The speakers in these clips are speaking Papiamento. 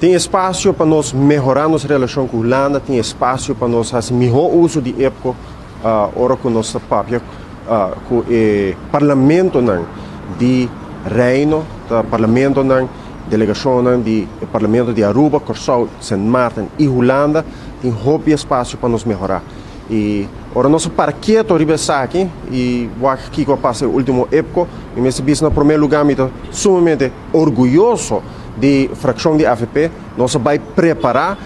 Tin espasio pa nos mehorá nos relashon ku Hulanda, tin espasio pa nos hasi mihó uso di IPKO ora ku nos ta papia ku e parlamentonan di Reino, ta parlamentonan, delegashonnan di e parlamento di Aruba, Kòrsou, Sint Maarten i Hulanda, tin hopi espasio pa nos mehorá. I ora nos a para keto riba esaki i wak kiko a pasa e último IPKO, mi mester bisa na promé lugá mi ta sumamente orguyoso di frakshon di AVP. Nos a bai prepará,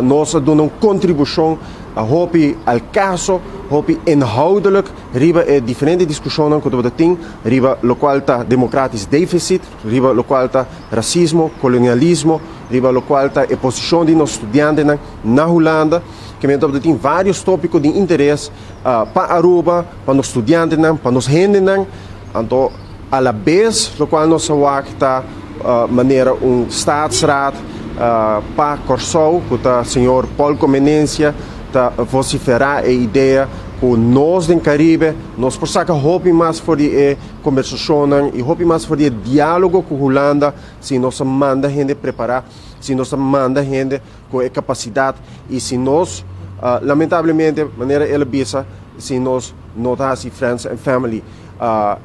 nos a duna un kontribushon hopi al kaso, hopi inhoudelijk riba e diferente diskushonnan ku tabata tin riba lokual ta democratisch deficit, riba lokual ta rasismo, kolonialismo, riba lokual ta e posishon di nos studiantenan na Hulanda. Ke men tabata tin vários tópiko di interes pa Aruba, pa nos studiantenan, pa nos hendenan. Anto a la bes lokual nos a wak ta manera un staatsraad pa Kòrsou ku ta señor Paul Comenencia ta vosiferá e idea ku nos den Karibe nos por saka hopi mas for di e kombersashonnan i hopi mas for di e diálogo ku Hulanda si nos a manda hende prepará, si nos a manda hende ku e kapasidat i si nos lamentablemente manera el a bisa si nos no ta hasi friends and family.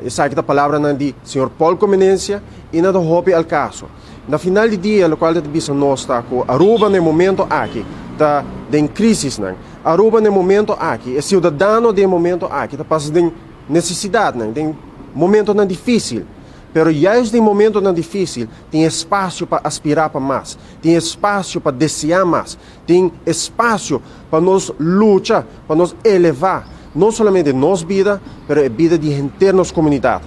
Esaki ta palabranan di señor Paul Comenencia i nan ta hopi al kaso. Na final di dia lokual ta bisa nos ta ku Aruba na e momento aki ta den krisisnan. Aruba na e momento aki, e siudadano den e momento aki ta pasa den nesesidatnan, den momentonan difísil. Pero juist den momentonan difísil tin espasio pa aspirá pa mas, tin espasio pa deseá mas, tin espasio pa nos lucha, pa nos elevá no solamente nos bida, pero e bida di henter nos komunidat.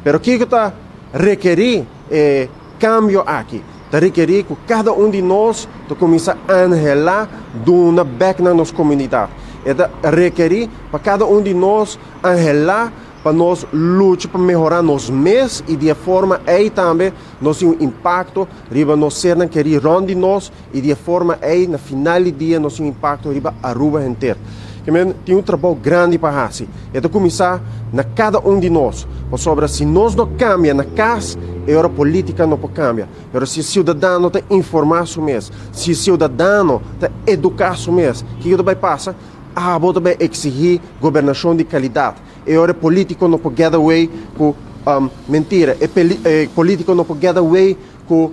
Pero kiko ta rekerí e kambio aki? Ta rekerí ku kada un di nos ta kuminsá anhelá duna bèk na nos komunidat. E ta rekerí pa kada un di nos anhelá pa nos lucha pa mehorá nos mes i di e forma ei tambe nos tin un impakto riba nos sernan kerí rònt di nos i di e forma ei na final di dia nos tin un impakto riba Aruba henter. Ke men tin un trabou grandi pa hasi. E ta kuminsá na kada un di nos, pasobra si nos no kambia na kas, e ora polítika no por kambia. Pero si e siudadano ta informá su mes, si e siudadano ta eduká su mes, kiko ta bai pasa? Abo ta bai eksigí gobernashon di kalidat. E ora e polítiko no por get away ku mentira. E polítiko no por get away ku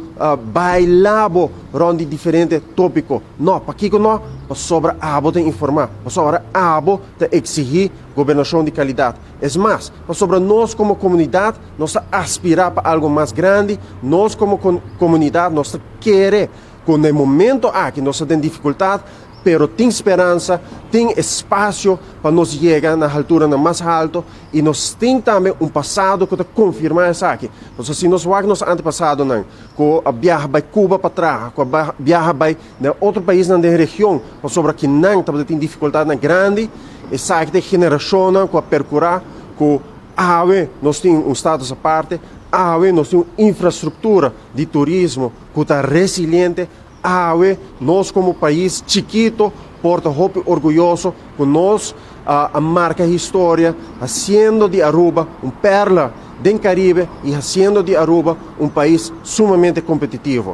baila bo rònt di diferente tópiko. No, pakiko no? Pasobra abo ta informá. Pasobra abo ta eksigí gobernashon di kalidat. Es mas, pasobra nos komo komunidat nos ta aspirá pa algu mas grandi, nos komo komunidat nos ta kere ku na e momento aki nos ta den difikultat, pero tin speransa, tin espasio pa nos yega na halturanan mas halto i nos tin tambe un pasado ku ta konfirmá esaki. Pasobra si nos wak nos antepasadonan ku a biaha bai Cuba pa traha, ku a biaha bai na otro paisnan den region pasobra kinan tabata tin difikultatnan grandi, esaki ta e generashonnan ku a perkurá ku awe nos tin un status aparte, awe nos tin un infrastruktura di turismo ku ta resiliente. Awe nos komo pais chikito por ta hopi orguyoso ku nos a marka historia hasiendo di Aruba un perla den Karibe i hasiendo di Aruba un pais sumamente kompetitivo.